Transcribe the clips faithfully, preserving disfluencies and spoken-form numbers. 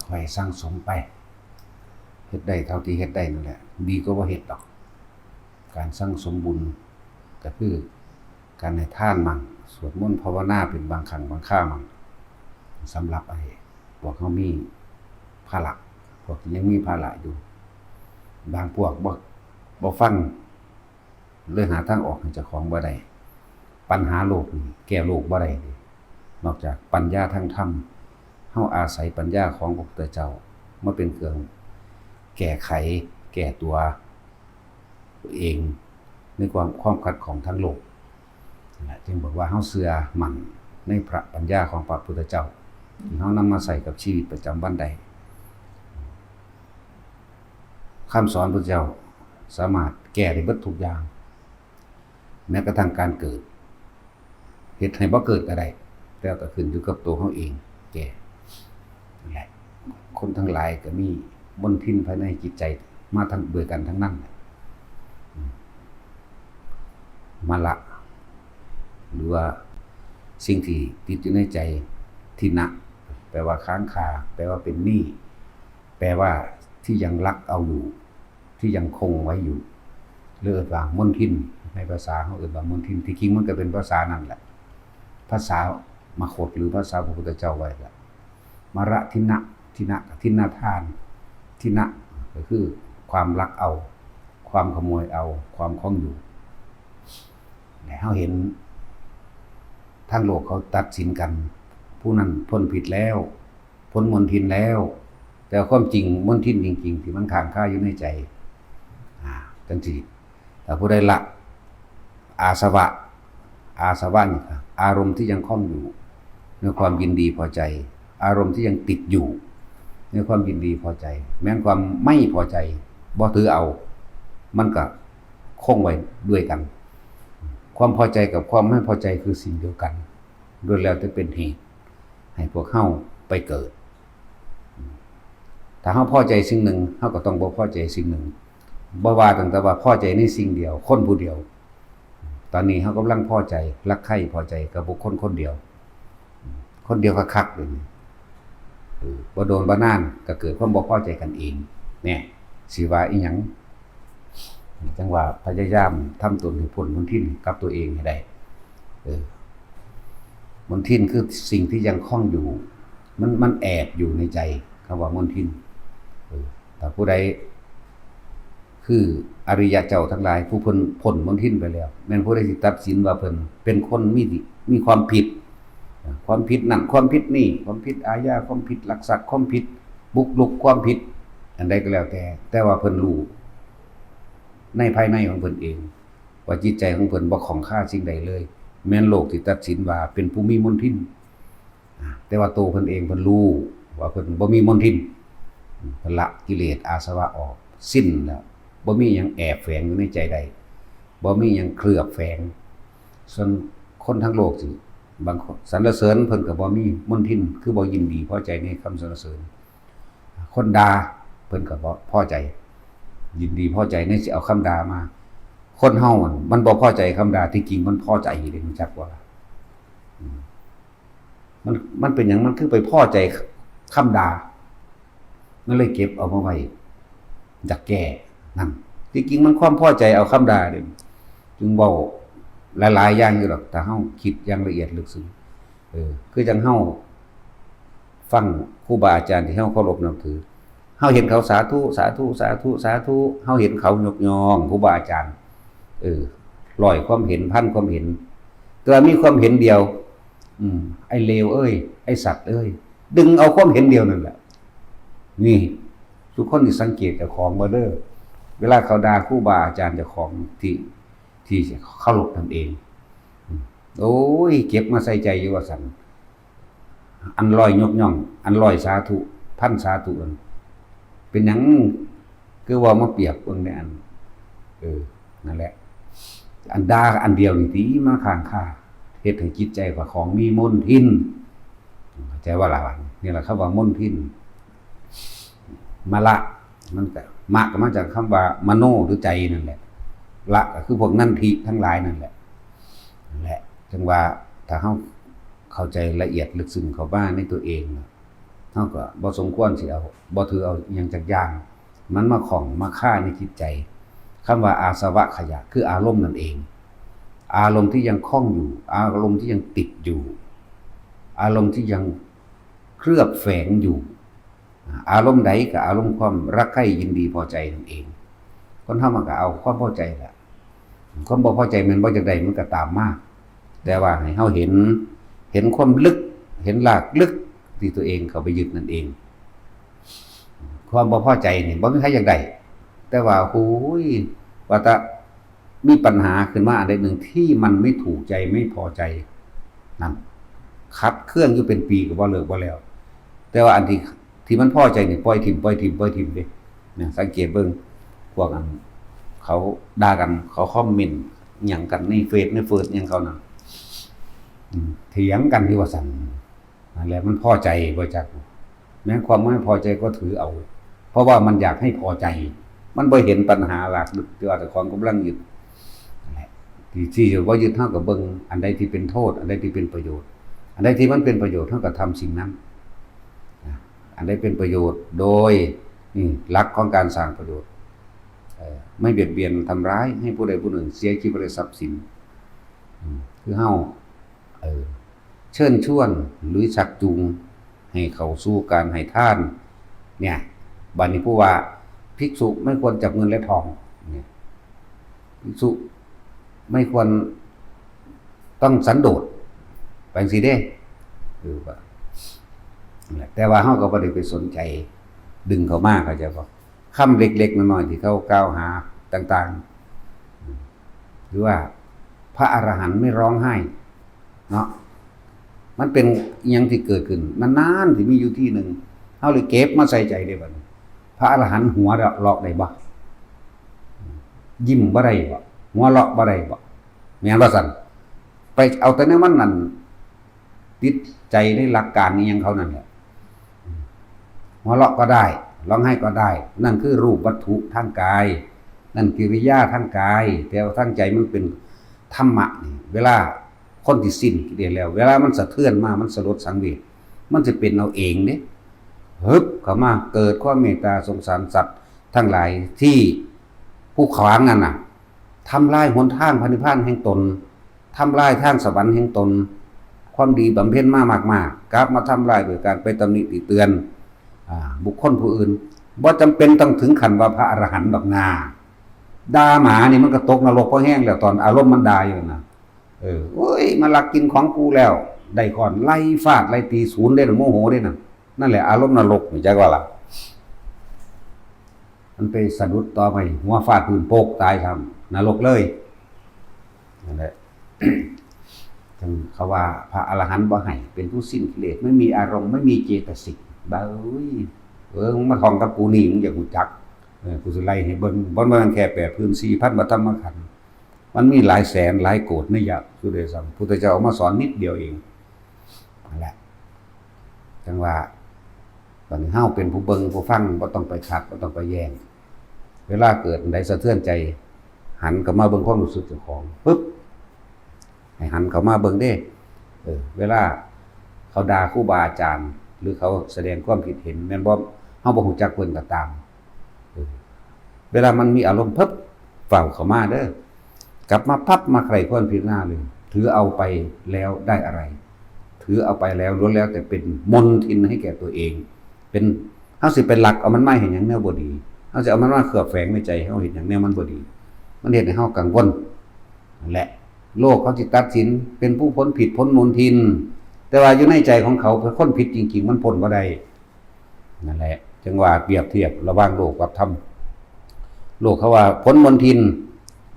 ค่อยสั่งสมไป เฮ็ดได้เท่าที่เฮ็ดได้นั่นแหละ ดีกว่าบ่เฮ็ดดอก การสั่งสมบุญก็คือการให้ทานมั่ง สวดมนต์ภาวนาเป็นบางครั้งบางครามั่ง สำหรับไอ้พวกเฮามีภาระ พวกที่ยังมีภาระอยู่ บางพวกบ่ บ่ฟัง เลยหาทางออกให้เจ้าของบ่ได้ ปัญหาโลกนี่แก้โลกบ่ได้เด้ นอกจากปัญญาทางธรรม เฮาอาศัยปัญญาของพระพุทธเจ้ามาเป็นเครื่องแก้ไข แก้ตัวเอง ในความ ความขัดข้องทางโลก นั่นแหละ จึงบอกว่าเฮาเชื่อมั่นในพระปัญญาของพระพุทธเจ้า ที่เฮานำมาใช้กับชีวิตประจำวันได้ คำสอนพระเจ้าสามารถแก้ได้เบิดทุกอย่าง แม้กระทั่งการเกิด เฮ็ดให้บ่เกิดก็ได้ แต่ก็ขึ้นอยู่กับตัวเฮาเอง แก้ นั่นแหละ คนทั้งหลายก็มีมลทินภายในจิตใจมาทั้ง ด้วยกันทั้งนั้น อืม มาละ หรือว่าสิ่งที่ติดอยู่ในใจ ทินะ แปลว่าค้างคา แปลว่าเป็นหนี้ แปลว่าที่ยังลักเอาอยู่ ที่ยังคงไว้อยู่ หรือเอิ้นว่ามลทิน ในภาษาเฮาเอิ้นว่ามลทิน ที่จริงมันก็เป็นภาษานั่นแหละ ภาษามคธหรือภาษาพระพุทธเจ้าไว้ละ มละทินะ ทินะ ทินะทาน ทินะ ก็คือความลักเอา ความขโมยเอา ความคล้องอยู่ และเฮาเห็นทางโลกเขาตัดสินกัน ผู้นั้นพ้นผิดแล้ว พ้นมลทินแล้ว แต่ความจริงมลทินจริงๆ ที่มันค้างคาอยู่ในใจ อ่า จังซี่ ถ้าผู้ใดละอาสวะ อาสวะนี่ก็อารมณ์ที่ยังคล้องอยู่ในความยินดีพอใจ อารมณ์ที่ยังติดอยู่ในความยินดีพอใจ แม้นความไม่พอใจ บ่ถือเอา มันก็คงไว้ด้วยกัน ความพอใจกับความไม่พอใจคือสิ่งเดียวกัน ล้วนแล้วแต่เป็นเหตุให้พวกเฮาไปเกิด ถ้าเฮาพอใจสิ่งหนึ่ง เฮาก็ต้องบ่พอใจสิ่งหนึ่ง บ่ว่าตั้งแต่ว่าพอใจในสิ่งเดียว คนผู้เดียว ตอนนี้เฮากำลังพอใจ รักใคร่พอใจกับบุคคลคนเดียว คนเดียวคักๆ เลยนี่ เออ บ่โดนบ่นานก็เกิดความบ่พอใจกันเอง เนี่ย สิว่าอีหยัง จังว่าพยายามทำตนให้พ้นมลทินกับตัวเองให้ได้ เออ มลทินคือสิ่งที่ยังคล้องอยู่ มัน มันแอบอยู่ในใจ คำว่ามลทิน เออ ถ้าผู้ใด คืออริยะเจ้าทั้งหลาย ผู้เพิ่นพ้นมลทินไปแล้ว แม่นผู้ใดสิตัดสินว่าเพิ่นเป็นคนมี มีความผิด ความผิดนั่น ความผิดนี่ ความผิดอาญา ความผิดลักทรัพย์ ความผิดบุกรุก ความผิดอันใดก็แล้วแต่ แต่ว่าเพิ่นรู้ในภายในของเพิ่นเอง ว่าจิตใจของเพิ่นบ่ข้องคาสิ่งใดเลย แม่นโลกที่ตัดสินว่าเป็นผู้มีมลทิน อ่า แต่ว่าตัวเพิ่นเองเพิ่นรู้ว่าเพิ่นบ่มีมลทิน เพิ่นละกิเลสอาสวะออก สิ้นแล้ว บ่มีหยังแอบแฝงอยู่ในใจใด บ่มีหยังเคลือบแฝง ส่วนคนทั้งโลกสิ บางคนสรรเสริญเพิ่นก็บ่มีมลทิน คือบ่ยินดีพอใจในคำสรรเสริญ คนด่าเพิ่นก็บ่พอใจ ยินดีพอใจในสิเอาคำด่ามา คนเฮามัน มันบ่พอใจคำด่า ที่จริงมันพอใจเด้ รู้จักบ่ล่ะ อืม มัน มันเป็นหยัง มันคือไปพอใจคำด่า มันเลยเก็บเอามาไว้ อยากแก้นั่น ที่จริงมันความพอใจเอาคำด่าเด้ จึงเว้าหลายๆ อย่างอยู่ดอก ถ้าเฮาคิดอย่างละเอียดลึกซึ้ง เออ คือจั่งเฮาฟังครูบาอาจารย์ที่เฮาเคารพนับถือ เฮาเห็นเขาสาธุ สาธุ สาธุ สาธุ เฮาเห็นเขายกย่องครูบาอาจารย์ เออ ร้อยความเห็น พันความเห็น แต่ว่ามีความเห็นเดียว อืม ไอ้เลวเอ้ย ไอ้สัตว์เอ้ย ดึงเอาความเห็นเดียวนั่นแหละ นี่ ทุกคนที่สังเกตเจ้าของบ่เด้อ เวลาเขาด่าครูบาอาจารย์เจ้าของที่ ที่เคารพนั่นเอง อืม โอ้ย เก็บมาใส่ใจอยู่ว่าซั่น อันร้อยยกย่อง อันร้อยสาธุ พันสาธุนั่น เป็นหยังคือเว้ามาเปรียบเบิ่งในอัน เออ นั่นแหละ อันด่าอันเดียวนี่ติมาค้างคา เฮ็ดให้จิตใจของมีมลทิน เข้าใจว่าล่ะ นี่แหละคำว่ามลทิน มะละ มันก็ มะก็มาจากคำว่ามโนหรือใจนั่นแหละ ละก็คือพวกนันทิทั้งหลายนั่นแหละ นั่นแหละ จั่งว่าถ้าเฮาเข้าใจละเอียดลึกซึ้งเข้ามาในตัวเองน่ะ เฮาก็บ่สมควรสิเอา บ่ถือเอาอิหยังจักอย่าง มันมาข้องมาคาในจิตใจ คำว่าอาสวะขยะคืออารมณ์นั่นเอง อารมณ์ที่ยังข้องอยู่ อารมณ์ที่ยังติดอยู่ อารมณ์ที่ยังเคลือบแฝงอยู่ อารมณ์ใดก็อารมณ์ความรักใคร่ยินดีพอใจนั่นเอง คนเฮามันก็เอาความพอใจแหละ ความบ่พอใจมันบ่อยากได้มันก็ตามมา แต่ว่าให้เฮาเห็น เห็นความลึก เห็นรากลึกที่ตัวเองเข้าไปยึดนั่นเอง ความบ่พอใจนี่บ่มีใครอยากได้ แต่ว่า โอ้ย ว่าแต่มีปัญหาขึ้นมาอันใดหนึ่งที่มันไม่ถูกใจ ไม่พอใจ นั่น ขัดเคืองอยู่เป็นปีก็บ่เลิกบ่แล้ว แต่ว่าอันที่ ที่มันพอใจนี่ปล่อยถิ่ม ปล่อยถิ่ม ปล่อยถิ่มเด้ เนี่ย สังเกตเบิ่ง พวกอัน เขาด่ากัน เขาคอมเมนต์หยังกันในเฟซ ในเฟิร์สหยังเขานั่น อืม เถียงกันที่ว่าซั่น นั่นแหละ มันพอใจบ่จัก แม้ความไม่พอใจก็ถือเอา เพราะว่ามันอยากให้พอใจ มันบ่เห็นปัญหาหลักที่ว่าเจ้าของกำลังยึด นั่นแหละ ที่ ที่ว่ายึด เฮาก็เบิ่งอันใดที่เป็นโทษ อันใดที่เป็นประโยชน์ อันใดที่มันเป็นประโยชน์ เฮาก็ทำสิ่งนั้น นะ อันใดเป็นประโยชน์โดย นี่ หลักของการสร้างประโยชน์ เอ่อ ไม่เบียดเบียนทำร้ายให้ผู้ใดผู้หนึ่งเสียชีวิตและทรัพย์สิน อืม คือเฮา เออ เชิญชวนหรือชักจูงให้เข้าสู่การให้ทาน เนี่ย บัดนี้ผู้ว่าภิกษุไม่ควรจับเงินและทอง เนี่ย ภิกษุไม่ควรต้องสันโดษ ไปจั่งซี้เด้ เออ ว่า นั่นแหละ แต่ว่าเฮาก็บ่ได้ไปสนใจดึงเข้ามา เข้าใจบ่ คำเล็กๆน้อยๆที่เขากล่าวหาต่างๆ หรือว่าพระอรหันต์ไม่ร้องไห้ เนาะ มันเป็นอิหยังที่เกิดขึ้นนานๆ ที่มีอยู่ที่หนึ่ง เฮาเลยเก็บมาใส่ใจได้บัดนี้ พระอรหันต์หัวเราะได้บ่ ยิ้มบ่ได้บ่ หัวเราะบ่ได้บ่ แม่นว่าซั่น ไปเอาแต่แนวมันนั่น ติดใจในหลักการนี้ยังเขานั่นแหละ หัวเราะก็ได้ ร้องไห้ก็ได้ นั่นคือรูปวัตถุทางกาย นั่นกิริยาทางกาย แต่ว่าทางใจมันเป็นธรรมะนี่ เวลาคนที่สิ้นกิเลสแล้ว เวลามันสะเทือนมา มันสลดสังเวช มันจะเป็นเอาเองเด้ ฮึบเข้ามาเกิดความเมตตาสงสารสัตว์ทั้งหลายที่ผู้ขวางนั่นน่ะ ทำลายหนทางพระนิพพานแห่งตน ทำลายทางสวรรค์แห่งตน ความดีบำเพ็ญมามากๆ กลับมาทำลายโดยการไปตำหนิติเตือน อ่า บุคคลผู้อื่น บ่จำเป็นต้องถึงขั้นว่าพระอรหันต์ดอกนา ด่าหมานี่มันก็ตกนรกพอแห้งแล้ว ตอนอารมณ์มันด่าอยู่นะ เออ โอ้ย มาลักกินของกูแล้ว ได้ค้อนไล่ฟาดไล่ตีศูนย์เด้นะ โมโหเด้นะ นั่นแหละอารมณ์นรก รู้จักว่าล่ะ มันไปสะดุดต่อไป หัวฟาดพื้นโปกตายซ้ำ นรกเลย นั่นแหละ จั่งเขาว่าพระอรหันต์บ่ให้ เป็นผู้สิ้นกิเลส ไม่มีอารมณ์ ไม่มีเจตสิก เบ้ย เออ มึงมาท่องกับกูนี่ มึงอยากรู้จัก เออ กูสิไล่ให้เบิ่ง บ่แม่นแค่แปดพื้นสี่พันพระธรรมขันธ์ มันมีหลายแสนหลายโกดในยะสุเดชสัง พุทธเจ้าเอามาสอนนิดเดียวเอง นั่นแหละ จั่งว่า ตอนนี้เฮาเป็นผู้เบิ่งผู้ฟัง บ่ต้องไปขัด บ่ต้องไปแย้ง เวลาเกิดอันใดสะเทือนใจ หันเข้ามาเบิ่งความรู้สึกเจ้าของ ปึ๊บ ให้หันเข้ามาเบิ่งเด้ เออ เวลาเขาด่าครูบาอาจารย์ หรือเขาแสดงความคิดเห็น แม่นบ่ เฮาบ่รู้จักเพิ่นก็ตาม เออ เวลามันมีอารมณ์ปั๊บ ฟ้าวเข้ามาเด้อ กลับมาปั๊บ มาใคร่ครวญพิจารณาเลย ถือเอาไปแล้วได้อะไร ถือเอาไปแล้วล้วนแล้วแต่เป็นมลทินให้แก่ตัวเอง เป็น เฮาสิไปลักเอามันมาเฮ็ดหยังแนวบ่ดี เฮาสิเอามันมาเคลือบแฝงในใจเฮาเฮ็ดหยังแนวมันบ่ดี มันเฮ็ดให้เฮากังวล นั่นแหละ โลกเขาสิตัดสินเป็นผู้พ้นผิดพ้นมลทิน แต่ว่าอยู่ในใจของเขาเป็นคนผิดจริงๆ มันพ้นบ่ได้ นั่นแหละ จั่งว่าเปรียบเทียบระหว่างโลกกับธรรม โลกเขาว่าพ้นมลทิน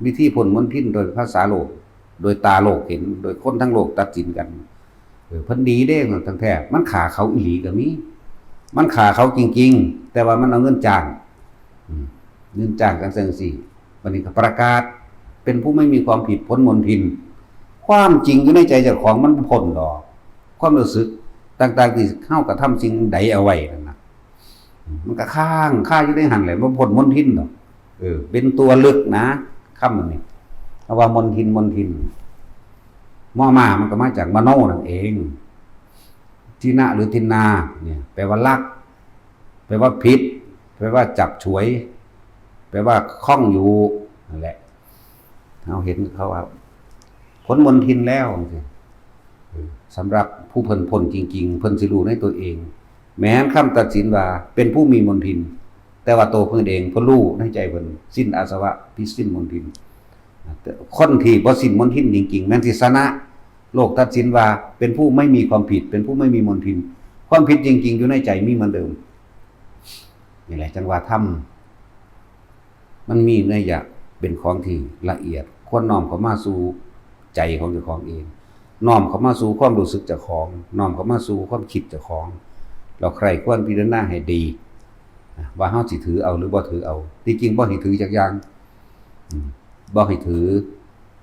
วิธีพ้นมลทินโดยภาษาโลก โดยตาโลกเห็น โดยคนทั้งโลกตัดสินกัน เออ เพิ่นดีเด้ ทั้งแท้ มันฆ่าเขาอีหลีก็มี มันฆ่าเขาจริงๆ แต่ว่ามันเอาเงินจ้าง อืม เงินจ้างกันจั่งซี้ บัดนี้ก็ประกาศ เป็นผู้ไม่มีความผิดพ้นมลทิน ความจริงอยู่ในใจเจ้าของมันบ่พ้นดอก ความรู้สึกต่างๆ ที่เฮากระทำสิ่งใดเอาไว้นั่นน่ะ มันก็ค้างคาอยู่ในหั้นแหละ บ่พ้นมลทินดอก เออ เป็นตัวลึกนะ คำนี้ เอาว่ามลทิน มลทิน มอม้ามันก็มาจากมโนนั่นเอง ทินะหรือทินนาเนี่ย แปลว่าลัก แปลว่าผิด แปลว่าจับฉวย แปลว่าข้องอยู่ นั่นแหละ เราเห็นเขาว่า พ้นมลทินแล้วจังซี้ เออ สำหรับผู้เพิ่นพ้นจริงๆ เพิ่นสิรู้ในตัวเอง แม้นคำตัดสินว่าเป็นผู้มีมลทิน แต่ว่าตัวเพิ่นเองเพิ่นรู้ในใจเพิ่น สิ้นอาสวะ ที่สิ้นมลทิน คนที่บ่สิ้นมลทินจริงๆ แม่นสิชนะ โลกตัดสินว่าเป็นผู้ไม่มีความผิด เป็นผู้ไม่มีมลทิน ความผิดจริงๆ อยู่ในใจมีเหมือนเดิม นี่แหละจังว่าธรรม มันมีนัยยะเป็นของที่ละเอียด ควรน้อมเข้ามาสู่ใจของเจ้าของเอง น้อมเข้ามาสู่ความรู้สึกเจ้าของ น้อมเข้ามาสู่ความคิดเจ้าของ เราใคร่ควรพิจารณาให้ดี ว่าเฮาสิถือเอาหรือบ่ถือเอา ที่จริงบ่ให้ถือจักอย่าง อืม บ่ให้ถือ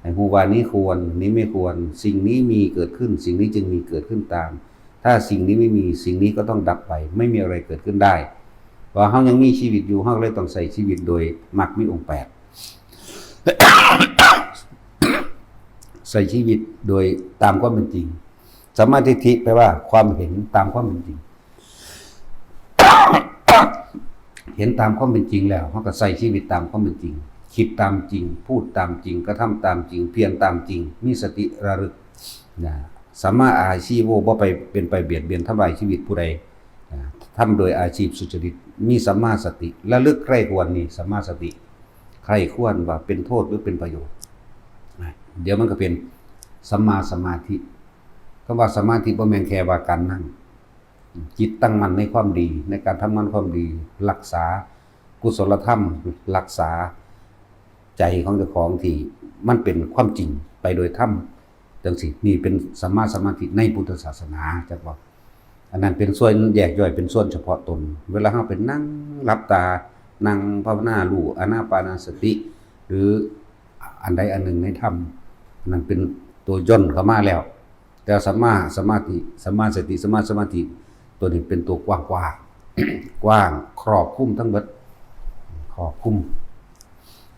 ให้ฮู้ว่านี้ควร นี้ไม่ควร สิ่งนี้มีเกิดขึ้น สิ่งนี้จึงมีเกิดขึ้นตาม ถ้าสิ่งนี้ไม่มี สิ่งนี้ก็ต้องดับไป ไม่มีอะไรเกิดขึ้นได้ เพราะเฮายังมีชีวิตอยู่ เฮาเลยต้องใช้ชีวิตโดยมรรคมีองค์แปด ใช้ชีวิตโดยตามความเป็นจริง สัมมาทิฏฐิแปลว่าความเห็นตามความเป็นจริง เห็นตามความเป็นจริงแล้ว เฮาก็ใช้ชีวิตตามความเป็นจริง คิดตามจริง พูดตามจริง กระทำตามจริง เพียรตามจริง มีสติระลึก นะ สัมมาอาชีโว บ่ไปเป็นไปเบียดเบียนทำลายชีวิตผู้ใด นะ ทำโดยอาชีพสุจริต มีสัมมาสติ ระลึกใคร่ครวญนี่สัมมาสติ ใคร่ครวญว่าเป็นโทษหรือเป็นประโยชน์ นะ เดี๋ยวมันก็เป็นสัมมาสมาธิ คำว่าสมาธิบ่แม่นแค่ว่าการนั่ง จิตตั้งมั่นในความดี ในการทำงานความดี รักษากุศลธรรม รักษาใจของเจ้าของที่มันเป็นความจริงไปโดยธรรม จังซี้ นี่เป็นสัมมาสมาธิในพุทธศาสนา จักว่า อันนั้นเป็นส่วนแยกย่อย เป็นส่วนเฉพาะตน เวลาเฮาไปนั่งหลับตา นั่งภาวนา รู้อานาปานสติ หรืออันใดอันหนึ่งในธรรม อันนั้นเป็นตัวย่นเข้ามาแล้ว แต่สัมมาสมาธิ สัมมาสติ สัมมาสมาธิ ตัวนี้เป็นตัวกว้างๆ กว้าง ครอบคลุมทั้งหมด ครอบคลุม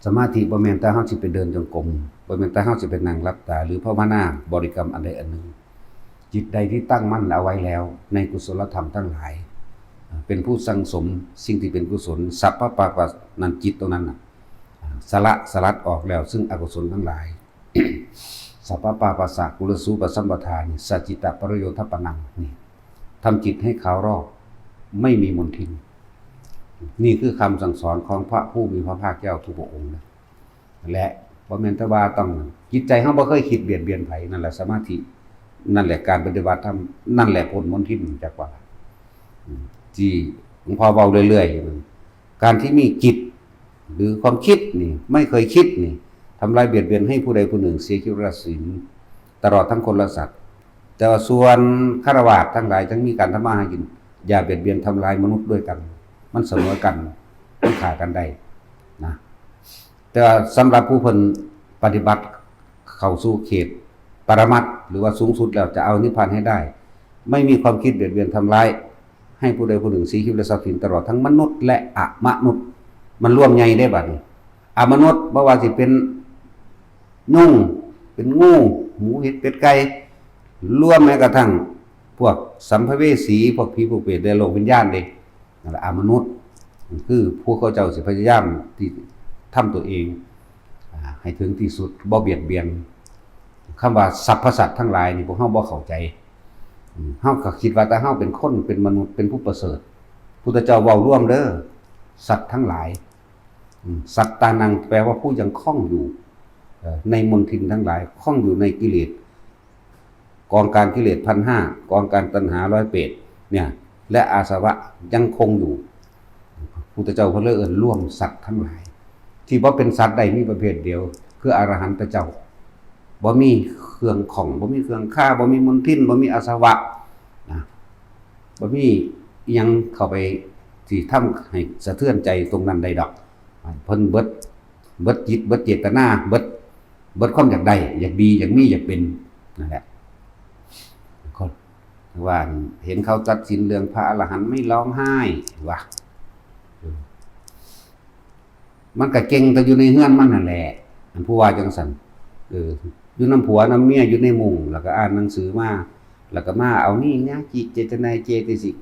สมาธิบ่แม่นแต่เฮาสิไปเดินจงกรม บ่แม่นแต่เฮาสิไปนั่งหลับตา หรือภาวนาบริกรรมอันใดอันหนึ่ง จิตใดที่ตั้งมั่นเอาไว้แล้วในกุศลธรรมทั้งหลาย เป็นผู้สั่งสมสิ่งที่เป็นกุศล สัพพะปาปะ นั้นจิตตรงนั้นน่ะ สละสลัดออกแล้วซึ่งอกุศลทั้งหลาย สัพพะปาปัสสะกุลสูปสัมปทานี่ สัจจิตะปริโยธปนังนี่ ทำจิตให้ขาวรอบ ไม่มีมลทิน นี่คือคำสั่งสอนของพระผู้มีพระภาคเจ้าทุกพระองค์นะ และบ่แม่นแต่ว่าต้อง จิตใจเฮาบ่เคยคิดเบียดเบียนไผ นั่นแหละสมาธิ นั่นแหละการปฏิบัติธรรม นั่นแหละพ้นมลทิน จักว่า อืม ที่หลวงพ่อเว้าเรื่อยๆ การที่มีจิต หรือความคิดนี่ ไม่เคยคิดนี่ ทำลายเบียดเบียนให้ผู้ใดผู้หนึ่งเสียชีวิตละสิน ตลอดทั้งคนและสัตว์ แต่ว่าส่วนฆราวาสทั้งหลาย ทั้งมีการทำมาหากิน อย่าเบียดเบียนทำลายมนุษย์ด้วยกัน มันเสมอกัน มันฆ่ากันได้นะ แต่ว่าสำหรับผู้เพิ่นปฏิบัติเข้าสู่เขตปรมัตถ์ หรือว่าสูงสุดแล้วจะเอานิพพานให้ได้ ไม่มีความคิดเบียดเบียนทำร้าย ให้ผู้ใดผู้หนึ่งเสียชีวิตและทรัพย์สิน ตลอดทั้งมนุษย์และอมนุษย์ มันรวมใหญ่ได้บัดนี้ อมนุษย์บ่ว่าสิเป็นยุง เป็นงู หมู เห็ด เป็ด ไก่ รวมแม้กระทั่งพวกสัมภเวสี พวกผี พวกเปรต และโลกวิญญาณเด้ นั่นแหละอมนุษย์ คือพวกเขาเจ้าสิพยายามที่ทำตัวเอง อ่า ให้ถึงที่สุด บ่เบียดเบียน คำว่าสรรพสัตว์ทั้งหลายนี่ พวกเฮาบ่เข้าใจ อืม เฮาก็คิดว่าแต่เฮาเป็นคน เป็นมนุษย์ เป็นผู้ประเสริฐ พุทธเจ้าเว้ารวมเด้อ สัตว์ทั้งหลาย อืม สัตตานัง แปลว่าผู้ยังคล้องอยู่ เอ่อ ในมลทินทั้งหลาย คล้องอยู่ในกิเลส กองการกิเลสพันห้า กองการตัณหาร้อยแปด เนี่ย และอาสวะยังคงอยู่ พุทธเจ้าเพิ่นเลยเอิ้นรวมสัตว์ทั้งหลาย ที่บ่เป็นสัตว์ได้มีประเภทเดียว คืออรหันตเจ้า บ่มีเครื่องข้อง บ่มีเครื่องคา บ่มีมลทิน บ่มีอาสวะ นะ บ่มีอิหยังเข้าไปที่ทำให้สะเทือนใจตรงนั้นได้ดอก เพิ่นเบิด เบิดจิต เบิดเจตนา เบิด เบิดความอยากได้ อยากดี อยากมี อยากเป็น นั่นแหละ คนว่าเห็นเขาตัดสินเรื่องพระอรหันต์ไม่ร้องไห้วะ เออ มันก็เก่งแต่อยู่ในเฮือนมันนั่นแหละ อันผู้ว่าจังซั่น เออ อยู่นำผัวนำเมีย อยู่ในมุ้ง แล้วก็อ่านหนังสือมา แล้วก็มาเอานี่นะจิตเจตนาเจตสิก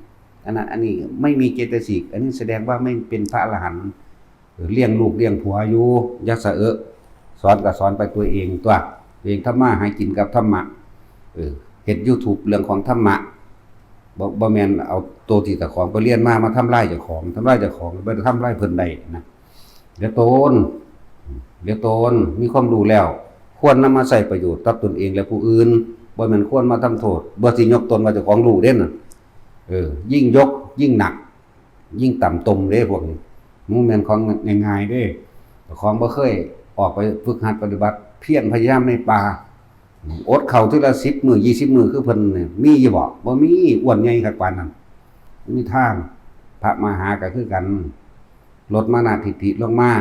อันนั้นอันนี้ไม่มีเจตสิก อันนี้แสดงว่าไม่เป็นพระอรหันต์ เออ เลี้ยงลูกเลี้ยงผัวอยู่ อย่าสะเอะ สอนก็สอนไปตัวเองตัว ตัวเองทำมาหากินกับธรรมะ เออ เฮ็ด YouTube เรื่องของธรรมะ บ่ บ่แม่นเอาตัวที่เจ้าของไปเรียนมา มาทำลายเจ้าของ ทำลายเจ้าของ บ่ได้ทำลายเพิ่นได้นะ เดี๋ยวตน เดี๋ยวตนมีความรู้แล้ว ควรนำมาใช้ประโยชน์กับตนเองและผู้อื่น บ่แม่นควรมาทำโทษ บ่สิยกตนว่าเจ้าของรู้เด้น่ะ เออ ยิ่งยกยิ่งหนัก ยิ่งต่ำตมเด้พวกนี้ มันแม่นของง่ายๆเด้ เจ้าของบ่เคยออกไปฝึกหัดปฏิบัติ เพียรพยายามในป่า อดข้าวทีละสิบมื้อ ยี่สิบมื้อคือเพิ่นนี่ มีอยู่บ่ บ่มี อ้วนใหญ่คักปานนั้น บ่มีทาง พระมหาก็คือกัน ลดมานะทิฏฐิลงมา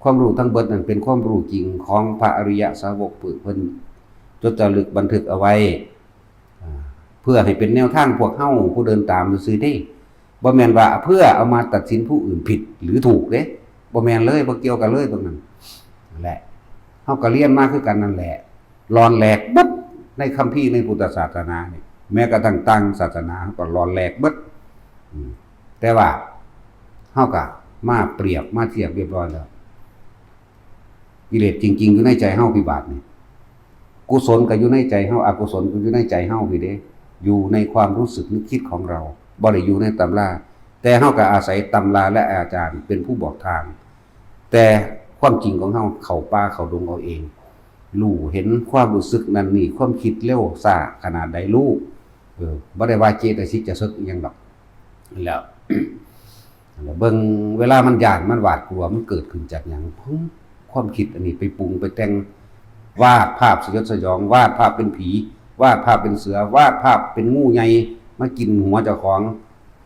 ความรู้ทั้งเบิดนั้นเป็นความรู้จริงของพระอริยสาวกผู้เพิ่นจดจารึกบันทึกเอาไว้ อ่า เพื่อให้เป็นแนวทางพวกเฮาผู้เดินตามซื่อๆเด้ บ่แม่นว่าเพื่อเอามาตัดสินผู้อื่นผิดหรือถูกเด้ บ่แม่นเลย บ่เกี่ยวกันเลยตรงนั้น นั่นแหละ เฮาก็เรียนมาคือกันนั่นแหละ หลอนแหลกเบิดในคัมภีร์ในพุทธศาสนานี่ แม้กระทั่งต่างศาสนาเฮาก็หลอนแหลกเบิด อืม แต่ว่าเฮาก็มาเปรียบมาเทียบเรียบร้อยแล้ว กิเลสจริงๆอยู่ในใจเฮาพี่บาดนี่ กุศลก็อยู่ในใจเฮา อกุศลก็อยู่ในใจเฮาพี่เด้ อยู่ในความรู้สึกนึกคิดของเรา บ่ได้อยู่ในตำรา แต่เฮาก็อาศัยตำราและอาจารย์เป็นผู้บอกทาง แต่ความจริงของเฮาเข้าป่าเข้าดงเอาเอง รู้เห็นความรู้สึกนั่นนี่ ความคิดเร็วช้าขนาดใดรู้ เออ บ่ได้ว่าเจตสิกจะเสิกอิหยังดอก แล้ว แล้วเบิ่งเวลามันย้านมันหวาดกลัวมันเกิดขึ้นจากหยัง ความคิดอันนี้ไปปรุงไปแต่ง วาดภาพสยดสยอง วาดภาพเป็นผี วาดภาพเป็นเสือ วาดภาพเป็นงูใหญ่มากินหัวเจ้าของ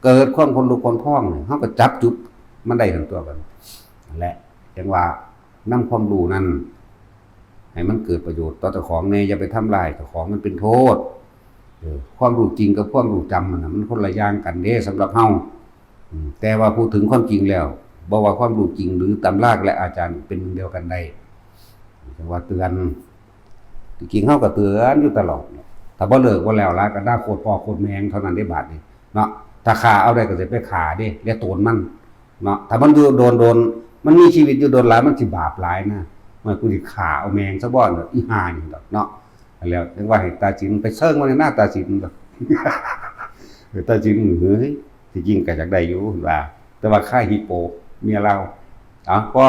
เกิดความขนลุกขนพองเนี่ย เฮาก็จับจุดมันได้ทั้งตัวกัน นั่นแหละ จังว่านำความรู้นั้น ให้มันเกิดประโยชน์ต่อเจ้าของแน่ อย่าไปทำลายเจ้าของ มันเป็นโทษ เออ ความรู้จริงกับความรู้จำมันน่ะ มันคนละอย่างกันเด้ สำหรับเฮา อืม แต่ว่าพูดถึงความจริงแล้ว บ่ว่าความรู้จริงหรือตำราและอาจารย์เป็นหนึ่งเดียวกันได้ จังว่าเตือน ที่จริงเฮาก็เตือนอยู่ตลอด ถ้าบ่เลิกบ่แล้วละก็ด่าโคตรพ่อโคตรแม่เท่านั้นเด้บาดนี้เนาะ ถ้าฆ่าเอาได้ก็สิไปฆ่าเด้ และโตนมันเนาะ ถ้ามันอยู่โดนๆ มันมีชีวิตอยู่โดนหลาย มันสิบาปหลายนะ มันกูสิฆ่าเอาแม่งซะบ่เนาะ อีห่านี่ดอกเนาะ แล้วจังว่าให้ตาสินไปเซิงมันในหน้าตาสินดอก เออ ตาสิน เฮ้ย ที่จริงก็อยากได้อยู่ว่า แต่ว่าค่าฮิปโปเมียเรา เอา พอ